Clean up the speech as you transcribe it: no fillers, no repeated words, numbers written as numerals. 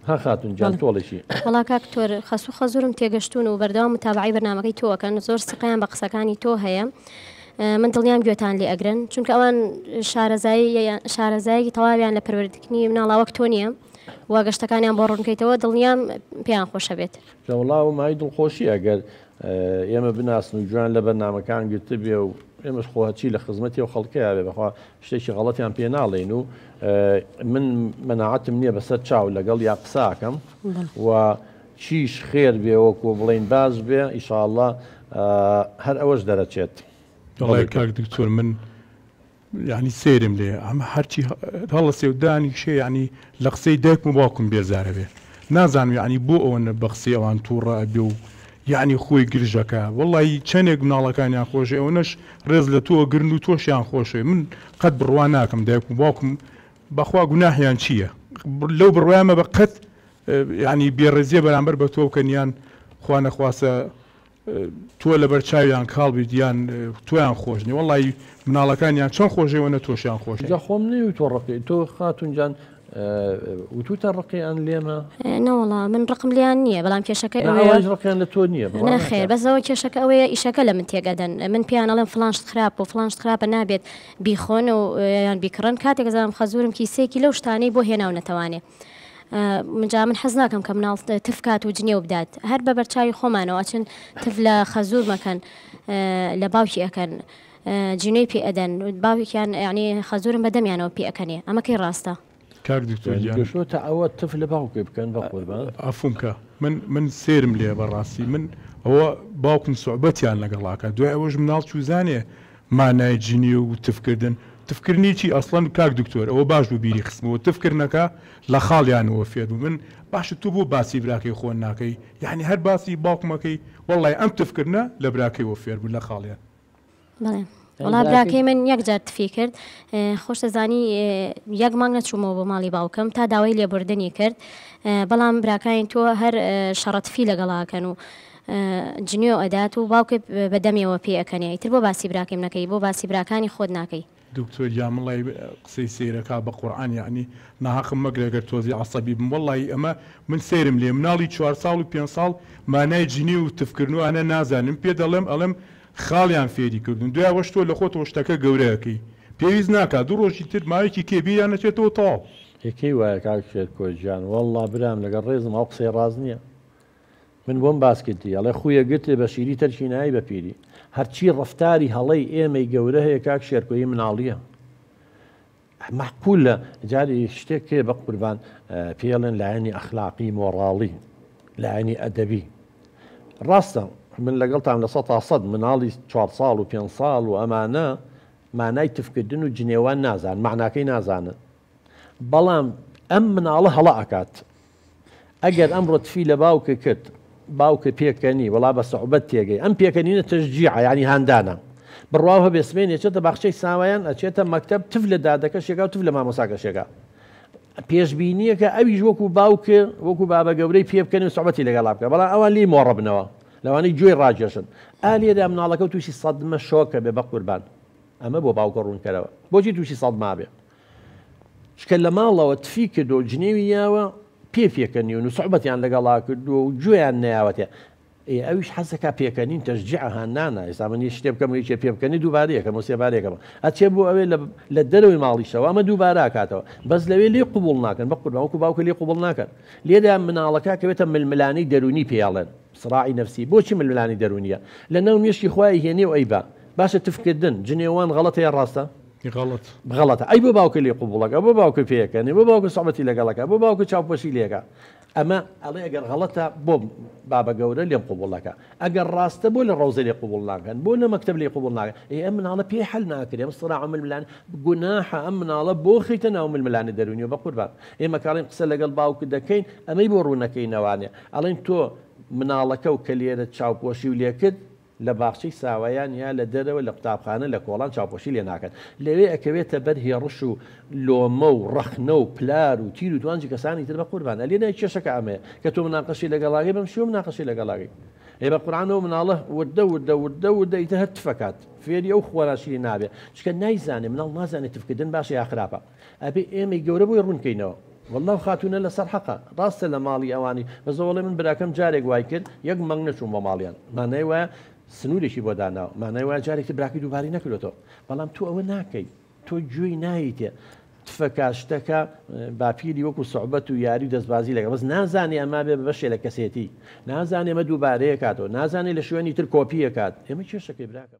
ها خاتون گیان بەڵێ. تۆ ئەڵێی چی؟ وەڵا کاک تۆر خەسوو خەزورم تێگەشتوون و بەردەوام متابەعەی بەرنامەکەی تۆ ئەکەن زۆر سقەیان بە قسەکانی تۆ هەیە من دڵنیام گوێتان لێ ئەگرن چونکە ئەوان شارەزایی شارەزایەکی تەواویان لە پەروەردکردنی مناڵا وەک تۆ نییە و گەشتەکانیان بۆ ڕوون بکەیتەوە دڵنیام پێیان خۆشە بێت. جا وەڵا ئەوە مایەی دڵخۆشیە ئەگەر ئێمە بناسن و گوێیان لە بەرنامەکان گرتبێ و ئێمەش خۆ هەرچی لە خزمەتی ئەو خەڵکەیا بێ بەخوا شتێکی غەڵەتیان پێ ناڵێین و من مەناعەتم نییە بەسەر چاو لەگەڵ یا قسە ئەکەم و چیش خێر بێ وەکو بڵێین باش بێ ئیشاڵڵا هەر ئەوەش دەرەچێت. بەڵێ کاک دکتۆر من یانی سەیرم لێیە ئەمە هەرچی هەڵەسێ و دانیشێ یانی لە قسەی دایکم و باوکم بێزارە بێ نازانم یانی بۆ ئەوەنە بە قسەی ئەوان توڕە ئەبێ و یانی خۆی گرژەکا وەڵی چەنێک مناڵەکانیان خۆشێ ئەوەنەش ڕێز لە تۆ ئەگرن و تۆشیان خۆشەوێ من قەت بڕوا ناکەم دایکم و باوکم بەخوا گوناحیان چییە لەو بڕوایەمە بە قەت یانی بێڕێزیە بەرامبەر بە تۆ بکەن یان خوا نەخواستە تۆ لەبەر چاویان کاڵ بیت یان تۆیان خۆش نیە وەڵی مناڵەکانیان چۆن خۆشەوێ وەنە تۆشیان خۆشەوێ. جا خۆم نەیوتوە ڕقی تۆ خاتون جان وتوتە ڕقیان لێمە؟ نەوەڵا من ڕقم لێیان نییە بەڵام کێشەکە نا ئەوەیە ئەوانیش ڕقیان لە تۆ نییە بڕوا نەخێر نەکە. بەس ئەوە کێشەکە ئەوەیە ئیشەکە لە من تێک ئەدەن من پێیان ئەڵێم فڵان شت خراپە و فڵان شت خراپە نابێت بیخۆن و یان بیکڕن کاتێک ئەزانم خەزوورم کیسەیەکی لەو شتانەی بۆ هێناونەتەوانێ جا من حەز ناکەم کە مناڵ تف کات و جنێو بدات هەر بە بەرچاوی خۆمانەوە ئەچن تف لە خەزور مەکەن لە باوکی ئەکەن جنێوی پێ ئەدەن باوکیان یعنی خەزورم بە دەمیانەوە پێ ئەکەنێ ئەمە کەی ڕاستە؟ کاک دکتۆر گیان گەشتۆتە ئەوە تف لە باوکی بکەن بەقوربان. عەفوم کە من من سەیرم لێیە بەڕاستی من ئەوە باوکم سوعبەتیان لەگەڵ ئەکات دوای ئەوەش مناڵ چوزانێ مانای جنێو و تف کردن تف کردنی چی ئەسڵەن کاک دکتۆر ئەوە باش بوو بیری خستمەوە تف کردنەکە لە خاڵیانەوە فێر بوو من باشە تۆ بۆ باسی براکەی خۆن ناکەی یانی هەر باسی باوکمەکەی وەڵای ئەم تف کردنە لە براکەیەوە فێر بوو لە خاڵیان. بەڵێ وەڵا براکەی من یەک جار تفی کرد خۆش دەزانی یەک مانگ نەچوومەوە بۆ ماڵی باوکم تا داوای لێبوردنی کرد بەڵام براکانی تۆ هەر شەڕە تفی لەگەڵاکەن و جنێو ئەدات و باوکت بە دەمیەوە پێ ئەکەنێ ئیتر بۆ باسی براکەیم نەکەی بۆ باسی براکانی خۆت ناکەی. دکتۆر گیان وەڵای قسەی سەیرەکا بە قورعان یەعنی ناهەقم مەگرە گەر تۆزی عەسەبی بم وەڵای ئەمە من سەیرم لێ مناڵی چوارساڵ و پێنج ساڵ مانای جنێو و تف کردن و ئانە نازانن پێ دەڵێم ئەڵێم خاڵیان فێری کردوون دوای ئەوەش تۆ لەخۆتەوە شتەکە گەورە ئەکەی پێویست ناکا دوو ڕۆژی تر ماوەیەکی کێ بیریان ئەچێتەوە تەواو. ئێ کەی وایە کاک شێرکۆ گیان وەڵڵا برام لەگەڵ ڕێزم ئەو قسەی ڕاست نیە من بۆم باس کردی ئەڵێ خویە گرتێ بە شیری تەرکی نای بە پیری هەرچی ڕەفتاری هەڵەی ئێمەی گەورە هەیە کاک شێرکۆ هی مناڵیە مەعقولە جاری شتێک هەیە بە قوربان پێڵێن لایەنی ئەخلاقی مۆڕاڵی لایەنی ئەدەبی ڕاستە من لەگەڵتان 100% مناڵی چوار ساڵ و پێ ساڵ و ئەمانە مانای تفکردن و جنێوان نازان معناکەی نازانن بەڵام ئەم مناڵە هەڵە ئەکات ئەگەر ئەمڕۆ تفی لە باوکت کرد باوکت پێکەنی وەڵا بە سوعبەت تێگەی ئەم پێکەنینە تەشجیعە یانی هاندانە بڕواو هەبێ سبەینێ ئەچێتە باخچەی ساوایان ئەچێتە مەکتەب تف لە دادەکەشێکا و تف لە مامۆساکەشێکا پێشبینیەکە ئەویش وەکو باوک وەکو بابە گەورەی پێ بکەن و سوعبەتی لەگەڵا بکە بەڵام ئەوان لێی مۆڕەبنەوە لەوانەی گوێی ڕاکێشن ئا لێرە مناڵەکە تووشی سەدمە شۆکە بێ بە قوربان ئەمە بۆ باوکە ڕوونکەرەوە بۆچی تووشی سەدما بێ چونکە لە ماڵەوە تفی کردووە و جنێوی یاوە پێ پێکەنیون و سوعبەتیان لەگەڵا کردووە و گوێیان نەیاوەتێ ئێ ئەویش حەزەکا پێکەنین تەشجیع هاندانە ئێستا من یە شتێ بکەم و یەکێ پێ بکەنی دووبارە یەکەم و سێبارە یەکەم ئەچێ بۆ ئەوێ لە دەرەوەی ماڵیشەوە ئەمە دووبارە ئەکاتەوە بەس لەوێ لێی قبوڵ ناکەن بە قوربان وەکو باوکە لێی قبوڵ ناکەن لێرە مناڵەکە کەوێتە ململانێی دەروونی پێیاڵێن صراعی نفسی بۆچی ململانێی دەروونیە لەناو مێشکی خۆی هێنێ و ئەیبا باشە تفکردن جنێوان غەڵەتە یا ڕاستە؟ غەڵەت. غەڵەتە ئەی بۆ باوکە لێی قبوڵەکا بۆ باوکە پێکەنێ بۆ باوکە سوعبەتی لەگەڵەکا بۆ باوکە چاوپۆشی لێکا ئەمە ئەڵێ ئەگەر غەڵەتە بۆ بابە گەورە لێم قبوڵ ناکا ئەگەر ڕاستە بۆ لە ڕەوزە لێ قبوڵ ناکەن بۆ لە مەکتەب لێ قبوڵ ناکەن ئێ ئەم مناڵە پێی حەل ناکرێ ئەم سڕاع و ململانێ گوناحە ئەم مناڵە بۆ خەیتە ناو ململانێ دەروونیەوە بە قوربان ئێمە کاڵین قسە لەگەڵ باوکت دەکەین ئەمەی بۆ ڕوونەکەینەوانێ ئەڵێن تۆ مناڵەکە و کە لێرە چاوپۆشی و لێکرد لە باخچەی ساوایان یا لە دەرەوە لە قوتابخانە لە کۆڵان چاوپۆشی لێ ناکەن. لەوێ ئەکەوێتە بەر هێڕش و لۆمە و ڕەخنە و پلار و تیر و توانجی کەسانی تر بە قوربان ئەلێ نای کێشەکە ئەمەیە کە تۆ مناقەشەی لەگەڵ ئەکەی بەم شێوە مناقەشەی لەگەڵ ئەکەی ئێ بە قورعان ئەو مناڵە وردە وردە وردە وردە ئیتر هەر تف ئەکات فێری ئەو خووە ناشرین نابێ چونکە نایزانێ مناڵ نازانێ تفکردن باشە یا خراپە ئەبێ ئێمەی گەورە بۆی ڕوون کەینەوە. وەڵا ئەو خاتوونە لەسەر حەقە ڕاستە لە ماڵی ئەوانی بەس ئەوەڵێ من براکەم جارێک وای کرد یەک مانگ نەچووم بۆ ماڵیان مانای وایە سنوورێکی بۆ داناوە مانای وایە جارێکی تر براکەی دووبارەی نەکردۆتەوە بەڵام تۆ ئەوە ناکەی تۆ گوێی نایتێ تفەکە شتەکە باپیری وەکو سوعبەت و یاری و دەستبازی لەگەڵ بەس نازانێ ئەما بێ بە بەشێ لە کەسێتی نازانێ ئەمە دووبارەیە کاتەوە نازانێ لە شوێنی تر کۆپیە کات ئێمە کێشەکەی براکەم.